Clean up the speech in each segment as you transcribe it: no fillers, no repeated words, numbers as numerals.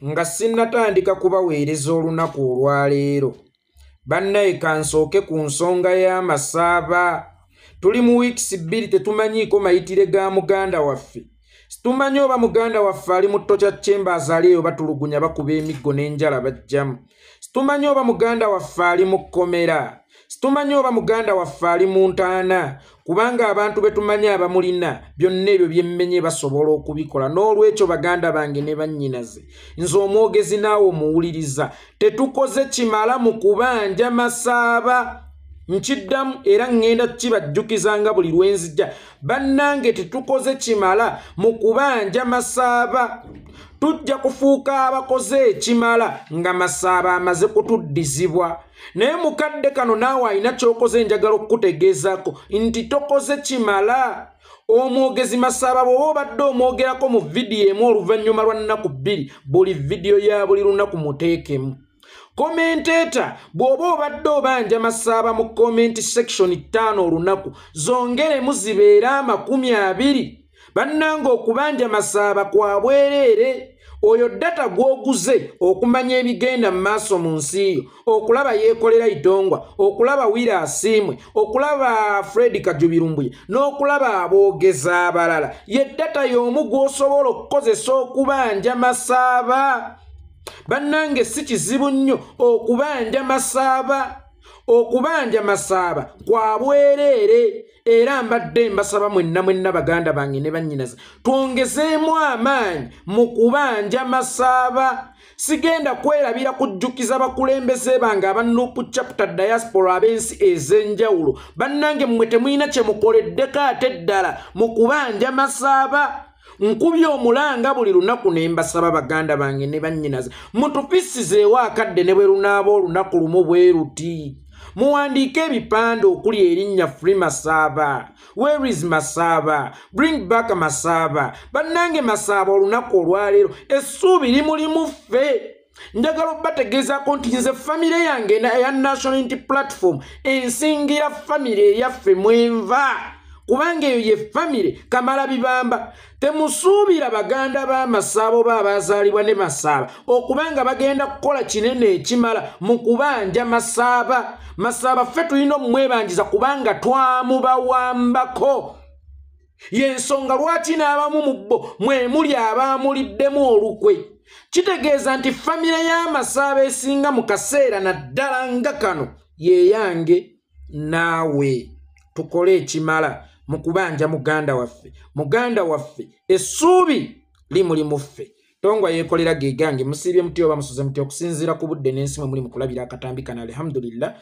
Nga sinnatandika kubaweereza olunaku olwaleero, bannaye kansooke ku nsonga y'amasaaba. Tuli mu wiikisi 2 tetumanyiiko mayitire ga muganda waffe. Situmanyi oba muganda waffe ali mu Torture Chambers ali eyo batulugunya bakuba emiggo n'enjala bajjamu. Situmanyi oba muganda waffe ali mu kkomera. Situmanyi oba muganda waffe ali mu ntaana, kubanga abantu be tumanyi abamulina byonna ebyo byemmenye basobola okubikola. N'olwekyo baganda bange ne bannyinaze, nze omwogezi naawe omuwuliriza, tetukoze kimala mu kubanja Masaaba. Nkiddamu era ŋŋenda kibajjukizanga buli lwe nzija, bannange tetukoze kimala mu kubanja Masaaba. Tujja kufuuka abakoze ekimala nga Masaaba amaze kutuddizibwa. Naye mukadde kano naawe alina ky'okoze, njagala okukutegeezaako nti tokoze kimala. Omwogezi Masaaba bw'oba obadde omwogerako mu vidiyo emu oluvannyuma lwa nnaku 2, buli vidiyo ya buli lunaku muteekemu. Commentator bw'oba obadde obanja Masaaba mu comment section 5 olunaku, zongeremu zibeere 20. Bannange okubanja Masaaba kwa bwereere. Oyo data gw'oguze okumanya ebigenda mu maaso mu nsi yo, okulaba Yeekolera Itongwa, okulaba Wira Asiimwe, okulaba Fred Kajubirumbuye n'okulaba aboogezi abalala, ye data y'omu gw'osobola okukozesa okubanja Masaaba. Bannange si kizibu nnyo okubanja Masaaba. Okubanja Masaaba kwa bwereere. Era mbadde mbasaba mwenna mwenna baganda bange ne bannyinaze, twongezeemu amaanyi mu kubanja Masaaba. Sigenda kwerabira kujjukiza bakulembeze bange aba Nup Chapter Diaspora ab'ensi ez'enjawulo. Bannange mmwe temulina kye mukoleddeko ate ddala mu kubanja Masaaba. Nkubye omulanga buli lunaku ne mbasaba baganda bange ne bannyinaze, mutufisizeewo akadde ne bwe lunaaba olunaku lumu bwe luti. Muwandiike ebipande okuli erinnya Free Masaaba, Where is Masaaba, Bring Back Masaaba. Bannange Masaaba olunaku olwaleero essuubi limuli ffe. Njagala obbategeezaako nti nze famire yange eya National Unity Platform ensingira famire eyaffe mwenva, kubanga eyo ye famire Kamala Bibamba. Temusuubira baganda ba Masaaba oba abazaalibwa ne Masaaba okubanga bagenda kukola kinene ekimala mu kubanja Masaaba. Masaaba ffe tulina omwebanjiza kubanga twamubawambako. Y'ensonga lwaki n'abamu mu bo mwe muli abaamuliddemu olukwe. Kitegeeza nti famire y'Amasaaba esinga mu kaseera naddala nga kano ye yange naawe. Tukole ekimala mu kubanja muganda waffe. Muganda waffe essuubi limuli mu ffe. Tongwa Yeekolera ge gange. Musiibye muti oba musuze muti okusinziira ku budde n'ensi mwe muli mu kulabira akatambi kano. Alhamdulillah,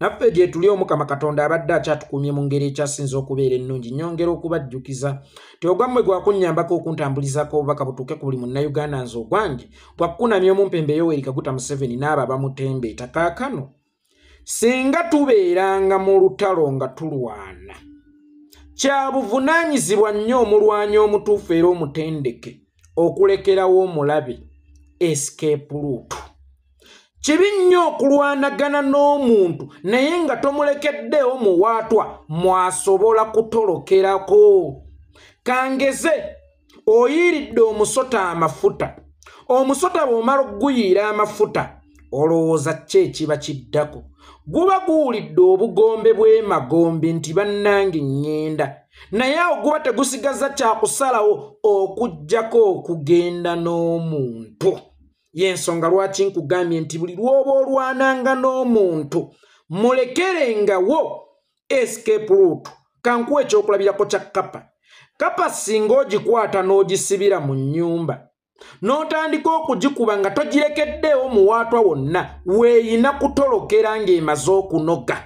naffe gye tuli Omukama Katonda abadde akyatukuumye mu ngeri ekyasinze okubeera ennungi. Nnyongera okubajjukiza nti ogwammwe gwakunnyambako okuntambulizaako obubaka butuuke ku buli Munnayuganda. Nze ogwange gwakukunamya omumpembe Yoweri Kaguta Museveni n'abo abamutembeeta. Kaakano singa tubeeranga mu lutalo nga tulwana, kya buvunaanyizibwa nnyo omulwanyi omutuufu era omutendeke okulekerawo omulabe escape route. Kibi nnyo okulwanagana n'omuntu naye nga tomulekeddeewo muwaatwa mwasobola kutolokerako. Kangeze oyiiridde omusota amafuta. Omusota bw'omala okuguyiira amafuta, olowooza ki ekiba kiddako? Guba guwulidde obugombe bw'emagombe nti bannange ŋŋenda, naye awo guba tegusigaza kyakusalawo okuggyako okugenda n'omuntu. Y'ensonga lwaki nkugambye nti buli lw'oba olwananga n'omuntu mulekerengawo escape route. Kankuwe ekyokulabirako kya kapa. Kapa singa ogikwata n'ogisibira mu nnyumba n'otandika okugikuba nga togirekeddeewo muwaatwa wonna, weeyina kutolokera ng'emaze okunoga.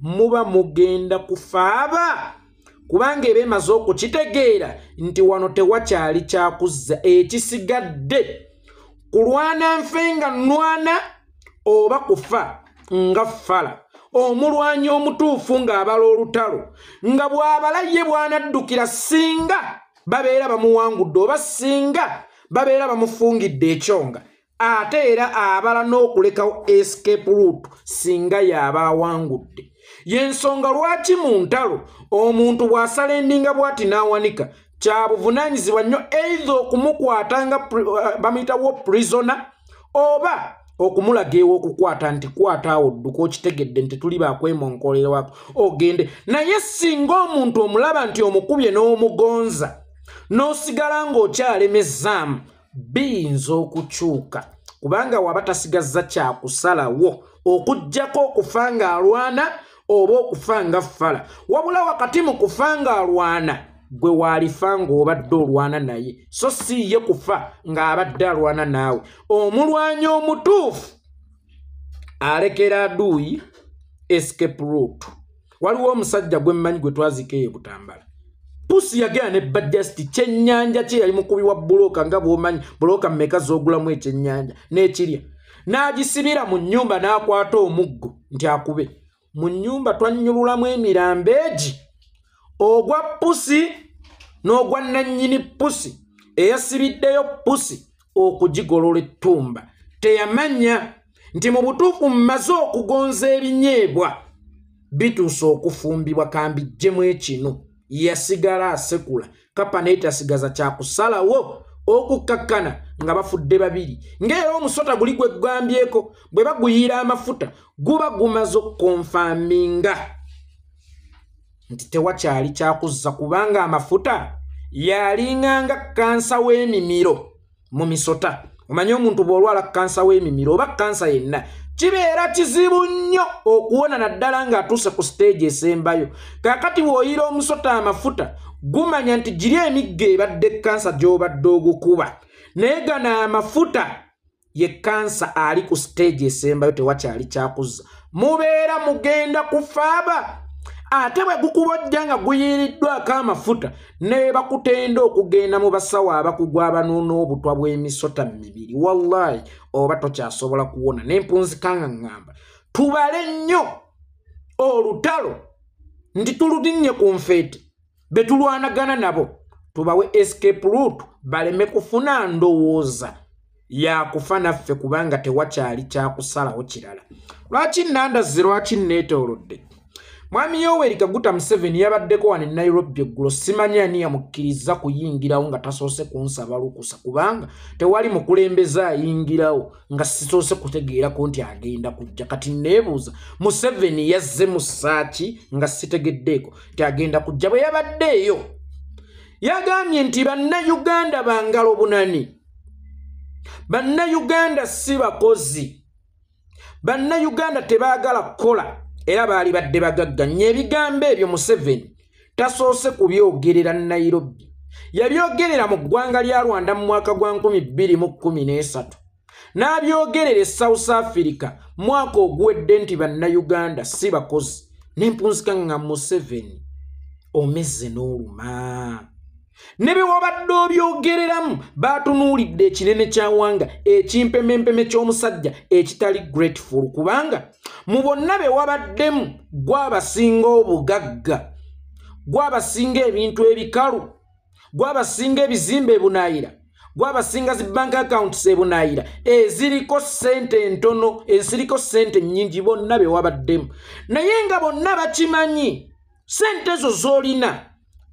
Muba mugenda kufaaba, kubanga eba emaze okukitegeera nti wano tewakyali kyakuzza, ekisigadde kulwana nfe nga nnwana oba kufa nga ffala. Omulwanyi omutuufu ng'abala olutalo, nga bw'abala ye bw'anaddukira singa babeera bamuwangudde oba singa babeera bamufungidde ekyonga, ate era abala n'okulekawo escape route singa y'aba awangudde. Y'ensonga lwaki mu ntalo omuntu bw'asala endinga bw'ati n'awanika, Kya buvunaanyizibwa nnyo either okumukwata nga bamuyitawo prisoner oba okumulaga ew'okukwata nti kwata awo dduka okitegedde nti tuli bakwemonkolerwako ogende. Naye singa omuntu omulaba nti omukubye n'omugonza n'osigala ng'okyalemezaamu, biyinza okukyuka kubanga waba tasigazza kyakusalawo okuggyako okufa ng'alwana oba okufa nga ffala. Wabula wakati mu kufa ng'alwana gwe waalifa ng'obadde olwana naye, so si ye kufa ng'abadde alwana naawe. Omulwanyi omutuufu alekera aduuyi escape route. Waliwo omusajja gwe mmanyi gwe twaziika eyo Butambala. Pusi yagenda ne bajasti kyennyanja kye yali mukubi wa bulooka nga bw'omanyi bulooka mmeka z'ogulamu ekyennyanja n'ekirya, n'agisibira mu nnyumba n'akwata omuggo nti akube. Mu nnyumba twannyululamu emirambo egi, ogwa pusi n'ogwa nnannyini pusi eyasibiddeyo pusi okugigolola ettumba. Teyamanya nti mu butuufu mmaze okugonza ebinyeebwa bituuse okufumbibwa kambijjemu ekinu. Yasigala asekula kapa naye tasigaza kyakusalawo okukkakkana nga bafudde babiri. Ng'era omusota guli gwe ggambyeko bwe baguyiira amafuta guba gumaze okukonfaminga nti tewakyali kyakuzza, kubanga amafuta yalinganga kansa w'emimiro mu misota. Omanyi omuntu bw'olwala kansa w'emimiro oba kansa yenna kibeera kizibu nnyo okuwona naddala ng'atuuse ku siteegi esembayo. Kaakati bw'oyira omusota amafuta gumanya nti giri emiggo ebadde kansa gy'obadde ogukuba, naye gano amafuta ye kansa ali ku siteegi esembayo, tewakyali kyakuzza, mubeera mugenda kufaaba. Ate bwe gukubojja nga guyiiriddwako amafuta ne bakutenda okugenda mu basawo abakugu abanuuna obutwa bw'emisota mu mibiri, wallahi oba tokyasobola kuwona. N'empunzika nga ŋŋamba tubale nnyo olutalo nti tululinnye ku nfeete be tulwanagana nabo, tubawe escape route baleme kufuna ndowooza yakufa naffe, kubanga tewakyali kyakusalawo kirala. Lwaki nnandazze, lwaki nneetoolodde? Mwami Yoweri Kaguta Museveni yabaddeko wano e Nairobi eggulo, simanyi ani yamukkiriza kuyingirawo nga tasoose kunsaba lukusa, kubanga tewali mukulembeze ayingirawo nga sisoose kutegeerako nti agenda kujja. Kati neebuuza Museveni yazze mu ssaaki nga sitegeddeeko nti agenda kujja. Bwe yabadde eyo yagambye nti bannayuganda bangalo bunani, bannayuganda si bakozi, bannayuganda tebaagala kukola era baali badde bagagga nnyo. Ebigambo ebyo Museveni tasoose kubyogerera Nairobi, yabyogerera mu ggwanga lya Rwanda mu mwaka gwa 2013, n'abyogerera e South Africa mwaka oguwedde nti bannayuganda si bakozi. N'empunzika nga Museveni omezze n'oluma. Ne bwe wabadde obyogereramu baatunuulidde ekinene kya wanga ekimpemempeme ky'omusajja ekitali grateful, kubanga mu bonna be wabaddemu gwabasinga obugagga, gwabasinga ebintu ebikalu, gwabasinga ebizimbe ebunaayira, gwabasinga zi bank accounts ebunaayira eziriko ssente entono, eziriko ssente nnyingi, bonna be wabaddemu. Naye nga bonna bakimanyi ssente ezo z'olina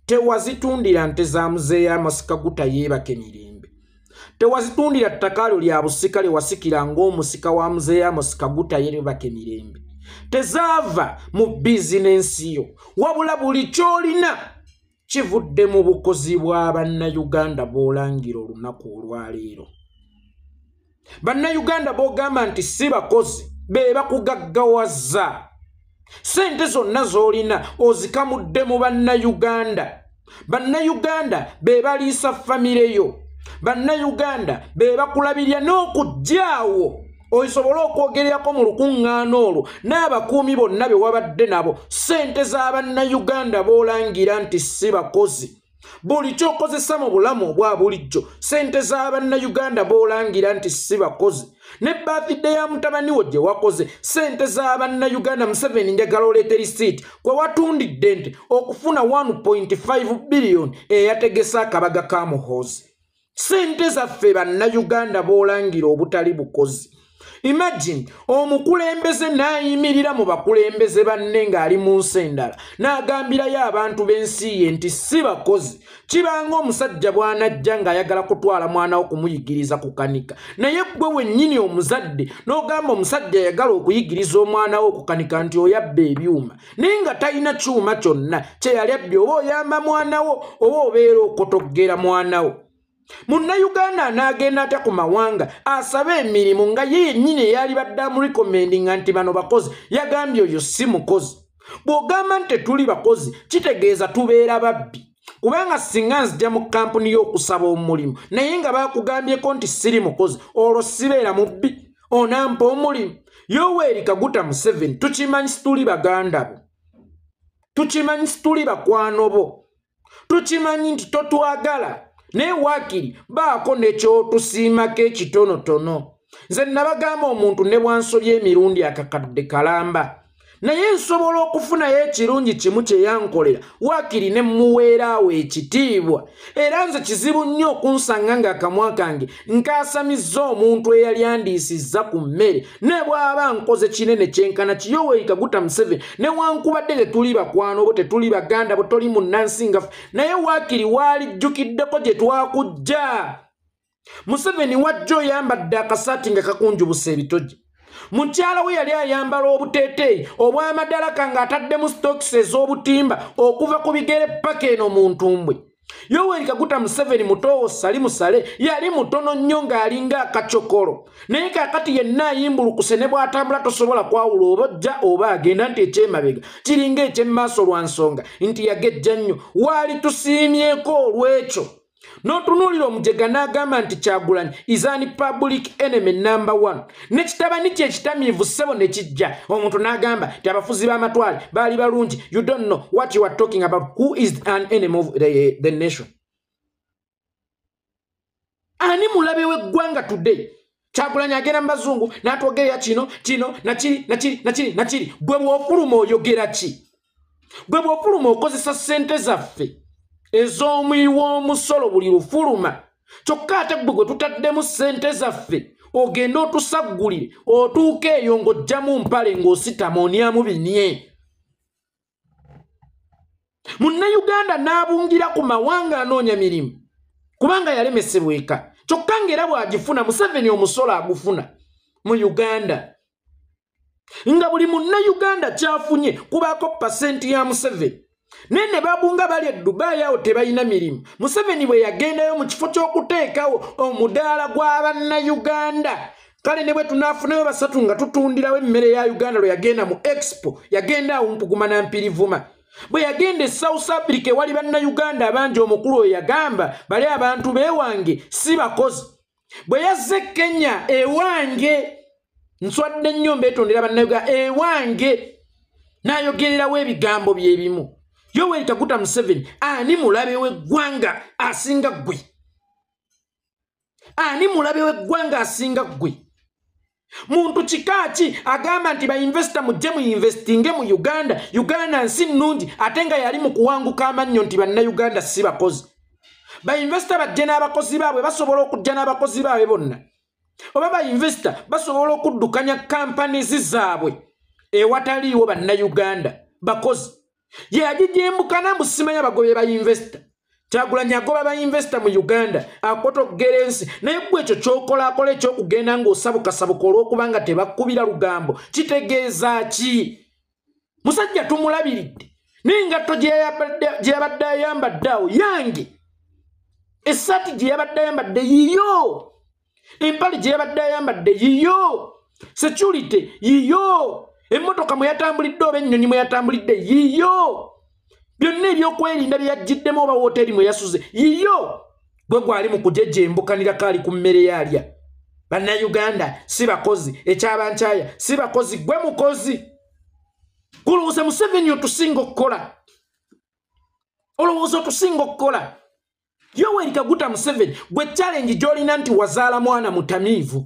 tewazitundira nte za muzeeyi Amos Kaguta yeebake mirembe, tewazitundira ttaka lya busika lye wasikira ng'omusika wa muzeeyi Amos Kaguta yeebake mirembe, tezaava mu bizinensi yo, wabula buli ky'olina kivudde mu bukozi bwa bannayuganda b'olangira olunaku olwaleero. Bannayuganda b'ogamba nti si bakozi be bakugaggawaza. Ssente zonna z'olina ozikamudde mu bannayuganda. Bannayuganda be baliisa famire yo, bannayuganda be bakulabirya n'okuggyaawo osobole okwogererako mu lukuŋŋaana olwo n'abakuumi bonna be wabadde nabo. Ssente za bannayuganda b'olangira nti si bakozi, buli ky'okozesa mu bulamu obwa bulijjo ssente za bannayuganda b'olangira nti si bakozi, ne birthday ya mutabani wo gye wakoze ssente za bannayuganda. Museveni njagala oleete risiiti kwe watundidde nti okufuna 1.5 billion eyategesa akabaga ka Muhoozi. Ssente zaffe bannayuganda b'olangira obutali bukozi. Imagine omukulembeze n'ayimirira mu bakulembeze banne ng'ali mu nsi endala n'agambirayo abantu b'ensi ye nti si bakozi. Kibanga omusajja bw'anajja ng'ayagala kutwala mwana wo kumuyigiriza kukanika, naye ggwe wennyini omuzadde n'ogamba omusajja ayagala okuyigiriza omwana wo okukanika nti oyabba ebyuma, naye nga talina kyuma kyonna kye yali abbye. Oba oyamba mwana wo oba obeera okotoggera mwana wo. Munnayuganda anaagenda atya ku mawanga asabe emirimu nga ye yennyini eyali badde amurecommendinga nti bano bakozi, yagambye oyo si mukozi. Bw'ogamba nti tetuli bakozi kitegeeza tubeera babbi, kubanga singa nzija mu kampuni y'okusaba omulimu naye nga bakugambyeko nti siri mukozi, olwo sibeera mubbi, onampa omulimu. Yoweri Kaguta Museveni, tukimanyi situli baganda bo, tukimanyi situli bakwano bo, tukimanyi nti totwagala, naye waakiri baako nekyotusiimako ekitonotono. Nze nabagamba omuntu ne bwansobya emirundi akakadde kalamba, naye nsobola okufunayo ekirungi kimu kye yankolera, waakiri ne mmuweeraawo ekitiibwa. Era nze kizibu nnyo okunsanga ng'akamwa kange nkaasamizza omuntu eyali andiisizza ku mmere, ne bw'aba nkoze kinene kyenkana ki. Yoweri Kaguta Museveni, newankubadde tetuli bakwano bo, tetuli baganda bo, toli munnansi nga ffe, naye waakiri waalijjukiddeko gye twakujja. Museveni wajja oyambadde akasaati nga kakunjubuse ebitogi. Mukyala we yali ayambala obuteeteeyi obw'amadalaka ng'ataddemu sitokisi ez'obutimba okuva ku bigere paka eno mu ntumbwe. Yoweri Kaguta Museveni mutoowo Sali Musale yali mutono nnyo ng'alinga akacokolo, naye kaakati yenna ayimbulukuse ne bw'atambula tosobola kwawula oba ojja oba agenda, nti ekyemabega kiringa eky'emmaaso lwa nsonga nti yagejja nnyo. Waali tusiimyeko olw'ekyo. N'otunuulira omujega n'agamba nti Kyagulanyi is an public enemy number 1. Ne kitabani kye ekitamiivu ssebo ne kijja omuntu n'agamba nti abafuzi b'amatwale baali balungi. You don't know what you are talking about. Who is an enemy of the nation? Ani mulabe w'eggwanga today? Kyagulanyi agenda mu bazungu n'atwogerera kino kino nakiri nakiri nakiri nakiri. Gwe bw'ofuluma oyogera ki? Gwe bw'ofuluma okozesa ssente zaffe ez'omuwi w'omusolo buli lufuluma, kyokka ate ggwe gwe tutaddemu ssente zaffe ogenda otusaggulire, otuuka eyo ng'ojjamu mpale ng'ositama onyamu binye. Munnayuganda n'abungira ku mawanga anoonya mirimu kubanga yalemesebwa eka, kyokka ng'era bw'agifuna Museveni omusolo agufuna mu Uganda, nga buli munnayuganda kyafunye kubaako pasenti ya Museveni. Naye ne babunga bali e Dubai awo tebalina mirimu. Museveni bwe yagendayo mu kifo ky'okuteekawo omudaala gw'abannayuganda, kale ne bwe tunaafunayo basatu nga tutundirawo emmere ya Uganda, lwe yagenda mu expo yagenda awo mpuguma na mpirivuma. Bwe yagenda e South Africa ewali bannayuganda abangi, omukulu oyo yagamba bali abantu beewange si bakozi. Bwe yazze Kenya ewange, nswadde nnyo mbeetondera bannayuganda, ewange n'ayogererawo ebigambo bye bimu. Yoweri Kaguta Museveni, ani mulabe w'eggwanga asinga ggwe? Ani mulabe w'eggwanga asinga ggwe? Muntu kika ki agamba nti bainvesita mujje muinvestinge mu Uganda, Uganda nsi nnungi, ate nga yali mu kuwanguka amannyo nti bannayuganda si bakozi? Bainvesita bajje n'abakozi baabwe, basobola okujja n'abakozi baabwe bonna, oba bainvesita basobola okuddukanya kampanizi zaabwe ewataliiwo bannayuganda bakozi? Ye agijembukana mbu simanya bagobye bainvesita. Kyagulanyi agoba bainvesita mu Uganda, akotogera ensi. Naye ggwe ekyo ky'okolakola eky'okugenda ng'osabukasabuka olw'okubanga tebakkubira lugambo kitegeeza ki? Musajja tumulabiridde, n'engatto gye yabadde ayambadde awo yange, essaati gye yabadde ayambadde yiyo, empale gye yabadde ayambadde yiyo, security yiyo, emmotoka mwe yatambulidde oba ennyonyi mwe yatambulidde yiyo, byonna ebyokwerinda bye yajjiddemu oba wooteeri mwe yasuze yiyo. Gwe gwali mu kujejembukanirako ali ku mmere yalya. Bannayuganda si bakozi, ekyabankyaya si bakozi, gwe mukozi. Kulowooza Museveni otusinga okukola? Olowooza otusinga okukola? Yoweri Kaguta Museveni, gwe challenge gy'olina nti wazaala mwana mutamiivu.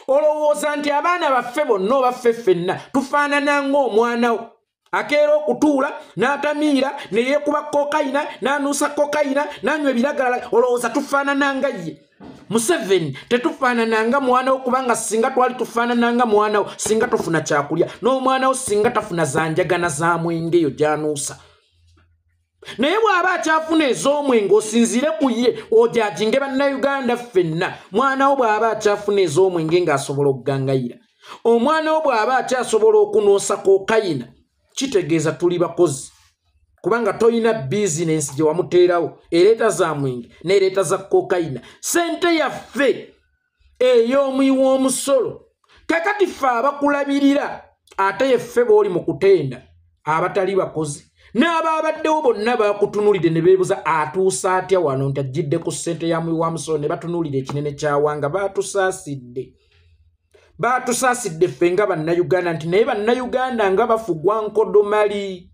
Olowooza nti abaana baffe bonna oba ffe ffenna tufaanana ng'omwana wo. Akeera okutuula n'atamiira ne yeekuba kokayina n'anuusa kokayina n'anywa ebiragalala. Olowooza tufaanana ye? Museveni, tetufaanananga mwana wo, kubanga singa twali tufaanananga mwana wo, singa tofuna kyakulya, n'omwana wo singa tafuna zanjagana za mwenge eyo gy'anuusa. Naye bw'aba akyafuna ez'omwenge, osinziire ku ye ojajinge Bannayuganda ffenna. Mwana wo bw'aba akyafuna ez'omwenge ng'asobola okugangayira, omwana wo bw'aba akyasobola okunuusa kokayina, kitegeeza tuli bakozi, kubanga toyina bizinensi gye wamuteerawo ereeta za mwenge n'ereeta za kokayina, sente yaffe ey'omuwi w'omusolo. Kakati ffe abakulabirira, ate yeffe b'oli mu kutenda abatali bakozi, n'abaabaddewo bonna bakutunuulidde ne beebuza atuusa atya wano, nti ajjidde ku ssente ya muwi wa musolo. Ne batunuulira ekinene kyawanga. Baatusaasidde, baatusaasidde ffe nga Bannayuganda, nti naye Bannayuganda nga bafugwa nkodomali.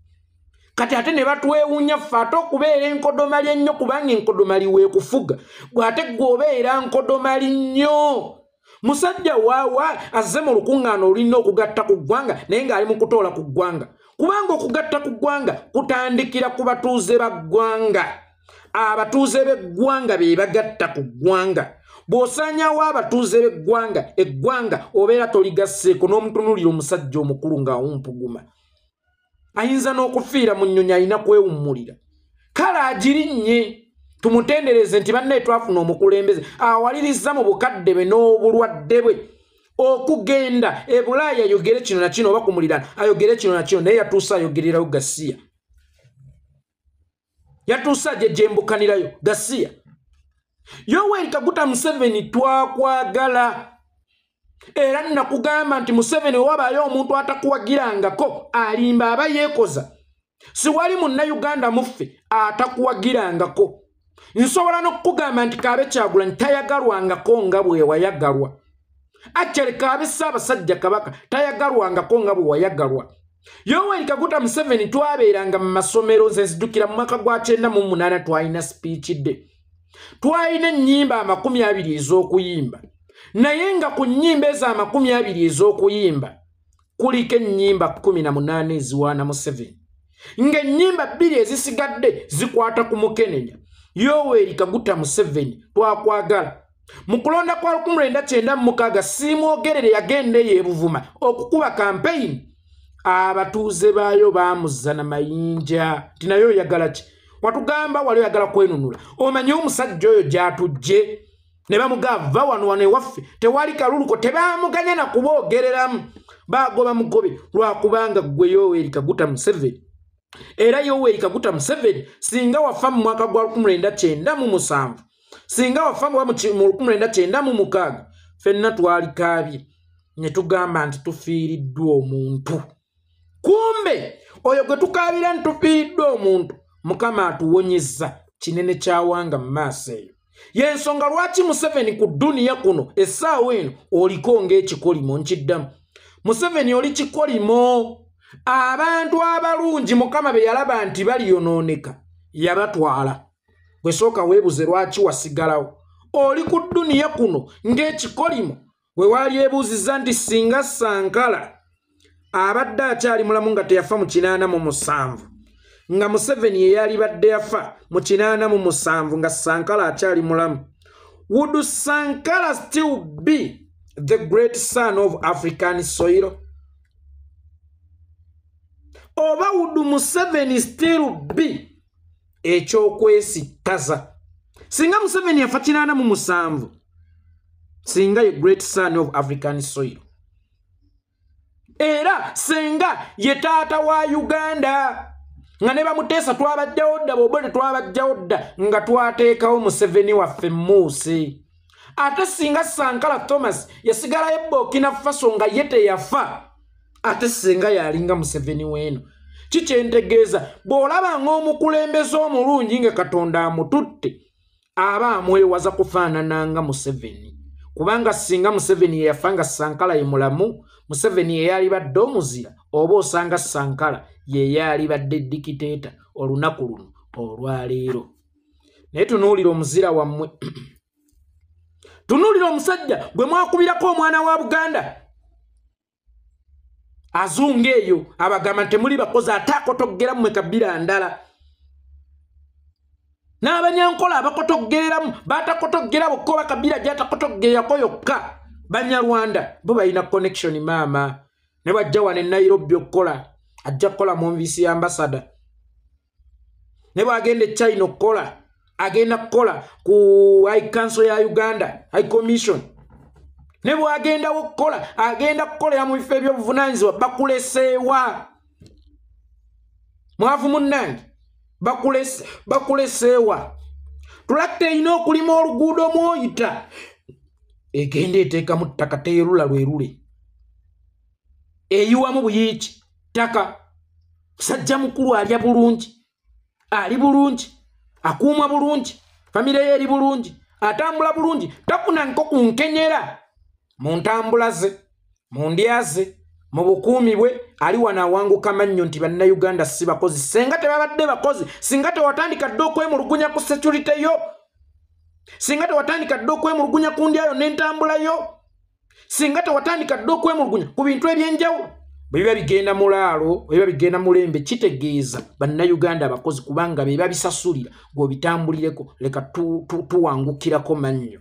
Kati ate ne batwewuunya ffe ate okubeera enkodomali ennyo, kubanga enkodomali weekufuga, bw'ate gwe obeera nkodomali nnyo. Musajja waawa azze mu lukuŋŋaana olulina okugatta ku ggwanga, naye ng'ali mu kutoola ku ggwanga, kubanga okugatta ku ggwanga kutandikira ku batuuze ba ggwanga. Abatuuze b'eggwanga be bagatta ku ggwanga. Bw'osaanyawo abatuuze b'eggwanga, eggwanga obeera toligasseeko. N'omutunuulira omusajja omukulu ng'awumpuguma, ayinza n'okufiira mu nnyonyi, alina kwewummulira. Kale agirinnye, tumutendereze nti bannaye twafuna omukulembeze awaliriza mu bukadde bwe n'obulwadde bwe okugenda e Bulaaya ayogere kino na kino, oba ku muliraano ayogere kino na kino. Naye yatuuse ayogererayo gasiya, yatuuse ajejembukanirayo gasiya. Yoweri Kaguta Museveni, twakwagala, era nakugamba nti Museveni, wabaayo omuntu atakuwagirangako, alimba, aba yeekoza. Siwali Munnayuganda muffe atakuwagirangako. Nsobola n'okukugamba nti kaabe Kyagulanyi tayagalwangako nga bwe wayagalwa. Akyali kaabe Ssaabasajja Kabaka tayagalwangako nga bwe wayagalwa. Yoweri Kaguta Museveni, twabeeranga mu masomero, nze nzijukira mu mwaka gwa 98 twalina speech day, twalina ennyimba 20 ez'okuyimba, naye nga ku nnyimba ezo 20 ez'okuyimba kuliko ennyimba 18 eziwaana Museveni, ng'ennyimba 2 ezisigadde zikwata ku mukenenya. Yoweri Kaguta Museveni, twakwagala. Mu kulonda kwa 1996, Simwogerere yagenda eyo ebuvuma okukuba kampeyini, abatuuze baayo baamuzza na mayinja nti naye oyagala ki? Watugamba wali oyagala kwenunula. Omanye omusajja oyo gy'atujje ne bamugava wano, wano ewaffe tewali kaluluko. Tebamuganya na kuboogereramu, bagoba mugobe lwakubanga ggwe Yoweri Kaguta Museveni. Era Yoweri Kaguta Museveni, singa wafa mu mwaka gwa 1997, singa wafa mu 1996, ffenna twalikaabye ne tugamba nti tufiiriddwa omuntu. Kumbe oyo gwe tukaabira nti tufiiriddwa omuntu, Mukama atuwonyezza kinene kyawanga mu maaso. Eyo yensonga lwaki Museveni ku dduniya kuno essaawa eno oliko ng'ekikolimo. Nkiddamu, Museveni oli kikolimo. Abantu abalungi Mukama be yalaba nti baliyonooneka yabatwala. Gwe sooka weebuze lwaki wasigalawo oli ku dduniya kuno ng'ekikolimo. We waalyebuuzizza nti singa Sankara abadde akyali mulamu nga teyafa mu 87, nga Museveni ye yalibadde yafa mu 87 nga Sankara akyali mulamu, would Sankara still be the great son of African soil, oba would Museveni still be ekyokwesittaza? Singa Museveni yafa 87, singa ye great son of African soil, era singa ye taata wa Uganda, nga ne bamuteesa twabajjawo dda, bobo tetwabajjawo dda nga twateekawo Museveni waffe Muusi. Ate singa Sankara Thomas yasigalayo Burkina Faso nga ye teyafa, ate singa yalinga Museveni weeno. Kikyentegeeza, bw'olaba ng'omukulembeze omulungi nga Katonda amututte, aba amwewaza kufaanana nga Museveni, kubanga singa Museveni yeyafa nga Sankara ye mulamu, Museveni ye yalibadde omuzira, oba osanga Sankara ye yalibadde dictator olunaku luno olwaleero. Naye tunuulira omuzira wammwe, tunuulira omusajja gwe mwakubirako omwana wa Buganda. Azunga eyo abagamba nti temuli bakozi, ate akotoggera mmwe kabira ndala. N'abanyankola abakotoggereramu batakotoggera bokka oba Kabira gy'atakotoggererako yokka. Banyarwanda bo balina connection maama. Ne bw'ajja wano e Nairobi okukola, ajja kukola mu nvisi ya ambassador. Ne bw'agenda e China okukola, agenda kukola ku High Council ya Uganda, High Commission. Ne bw'agendawo okukola, agenda kukolera mu bifo ebyobuvunaanyizibwa. Bakuleseewa mwavu munnange, bakuleseewa. Tulakita erina okulima oluguudo mw'oyita, egenda eteekamu ttaka, teyerula lwerule, eyiwamu buyiiki ttaka. Musajja mukulu alya bulungi, ali bulungi, akuumwa bulungi, famire ye eri bulungi, atambula bulungi, tafuna nko ku nkenyera mu ntambula ze, mu ndya ze, mu bukuumi bwe. Ali wano awanguka mannyo nti Bannayuganda si bakozi. Singa tebabadde bakozi, singa tewatandika dda okwemulugunya ku security yo, singa tewatandika dda okwemulugunya ku ndyayo n'entambula yo, singa tewatandika dda okwemulugunya ku bintu ebyenjawulo, bwe biba bigenda mulaalo, bwe biba bigenda mulembe, kitegeeza Bannayuganda abakozi, kubanga be babisasulira gw'obitambulireko. Leka tuwangukirako mannyo.